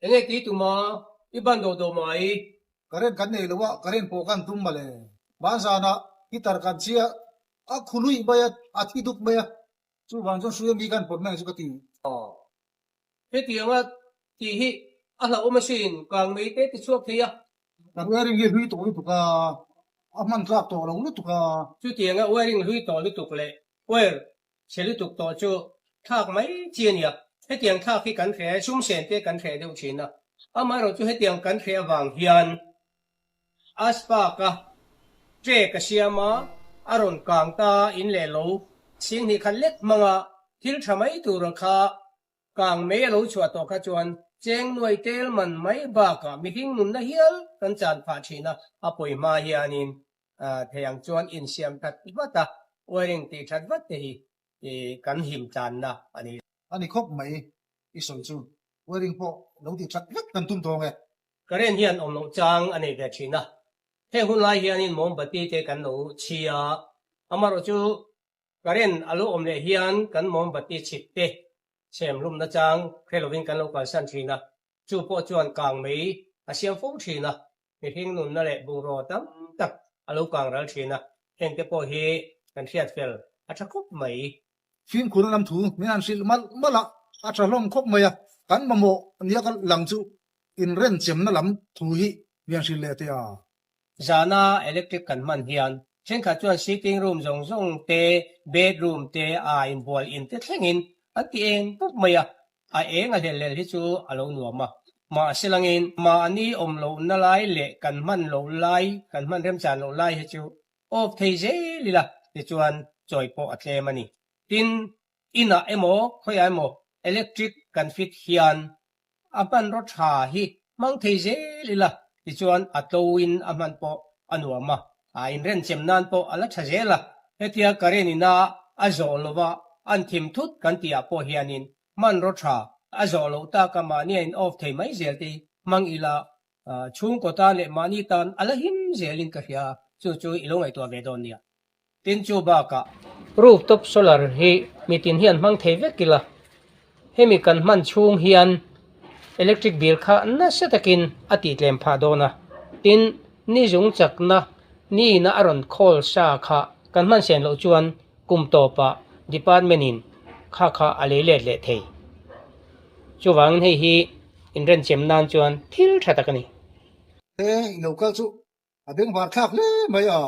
Enge ti tuma i ban do do mai? Current kan nei lo a, current pawh kan tum male. Hmanzanah heater kan chhia a khu luih mai a, a thi duk mai a, chuvang chuan hrui ami kan pawt mai ang chu ka ti. Aw. Hetianga tih hi a hlauhawm asin, kang mei te ti chhuak thei a. Kan wiring hi hlui tawh lutuk a, a hman tlak tawh lo lutuk a. Chutianga wiring hlui tawh lutuk leh wire chhe lutuk tawh chu thlak mai chi a nia. Hetiang thlak hi kan hre, sum sen te kan hre deuh thin a. Amaherawhchu chu hetiang kan hre avang hian a spark a, tray ka siam a, a rawn kang ta in leh lo singhnih khat lek hmanga thil tha mai tura kha kang mei a lo chhuah tawh kha chuan cheng nuai tel man mai bakah mihring nunna hial kan chan phah thin a, a pawi hma hianin thei ang chuan insiam that vat a, wiring tih that vat te hi kan him tlanna a ni. A ni khawp mai i sawi chu, wiring pawh lo tih that vek kan tum tawng e. Current hian awm loh chang a nei ve thin a, heng hun lai hianin mawmbati te kan lo chhi a, amaherawh chu current a lo awm leh hian kan mawmbati chhit te chhem hlumna chang hre lovin kan lo kalsan thin a, chu pawh chuan kang mei a siam fo thin a, mihring nunna leh bungraw tam tak a lo kang ral thin a, hengte pawh hi kan hriat fel a tha khawp mai. Fimkhurna lam thu min han hrilh malh malh a, a tha hlawm khawp mai a, kan mamawh nia ka lang chu inrenchemna lam thu hi min han hrilh leh teh a. Zana electric kan hman hian thenkhat chuan sitting room zawng zawng te, bedroom te, a inbual in te thlengin an ti eng pup mai a, A eng a hlelhlel hi chu a lo nuam a. Mahse langin mahni awm lohna lai leh kan hman loh lai, kan hman remchan loh lai hi chu off thei zel ila tichuan chawi pawh a tlem a ni. Tin, inah emaw khawiah emaw electric kan fit hian a hmanraw tha hi hmang thei zel ila tichuan a tloin a hman pawh a nuam a, a inrenchem nan pawh a la tha zel a. Hetia current ina a zawh lova an thim thut kan tihah pawh hianin hmanraw tha a zawh loh taka mahni a in off thei mai zel te hi hmang ila chhungkaw tan leh mahni tan a la him zelin ka hria a, chu chu i lo ngaihtuah ve dawn nia. Tin chu bakah rooftop solar hi mitin hian hmang thei vek ila, hemi kan hman chhung hian electric bill kha nasa takin a tih tlem phah dawn a, tin ni zung chakna ni ina a rawn khawl sa kha kan hman sen loh chuan kum tawpah department in kha kha a lei let leh thei. Chuvangin hei hi inrenchem nan chuan thil tha tak a ni. He i lo kal chu a bengvar thlak hle mai a.